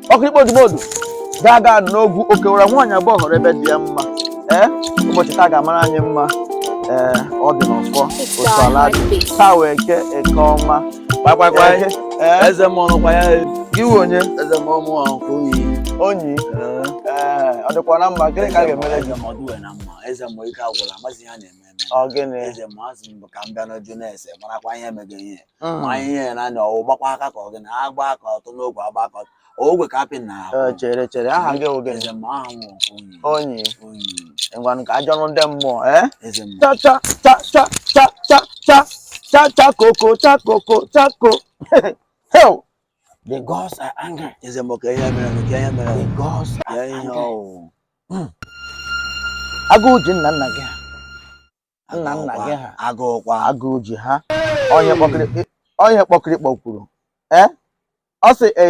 Ọkụrịkpọ odumodu ga-aga n'ogwu okewara nwaanyị abụọ họrọ ebe dị ya mma. Ee, ụbọchị taa ga-amara anyị mma. Ee, ọ dị n'ọfọ otu ala dị taa wee ke eke ọma. Kwai. Eke, ee. Eze mmụọ nọkwa ya. Gị wụ onye? Eze mmụọ mụ ahụ ka oyi. Onyi. Ee, ọ dịkwa na mma. Gịnị ka a ga-emere Eze gị? mmụọ duwe na mma. Eze mmụọ, ike agwụla, amazi ihe a na-eme eme. Ọ gịnị? Eze mmụọ, asị m ka m bịa n'oju na-ese marakwa ihe emego ihe. Ma ihe na anya ọwụ gbakwa aka ka ọ gị na agba aka ọtọ n'ogwe agba aka ọtọ. Ogwe ka apị na ahụ. Ee, chere chere, aha gị wụ gịnị? Eze mmụọ, aha m wụ Oyi. Onyi. Oyi. Ngwanụ, ka ajọ ndị mmụọ, ee. Eze mmụọ. Cha cha cha cha cha cha cha cha cha koko cha koko cha ko. Hell, the gods are angry. Eze mmụọ, ka ihe mere, ka ihe mere. The gods Ka are ihe angry. ọwụ. Agụụ ji nna nna gị ha, nna nna gị ha. Agụụkwa. Agụụ ji ha. Onye kpọkịrị, onye kpọkịrị kpọkwuru, ee, ọ sị.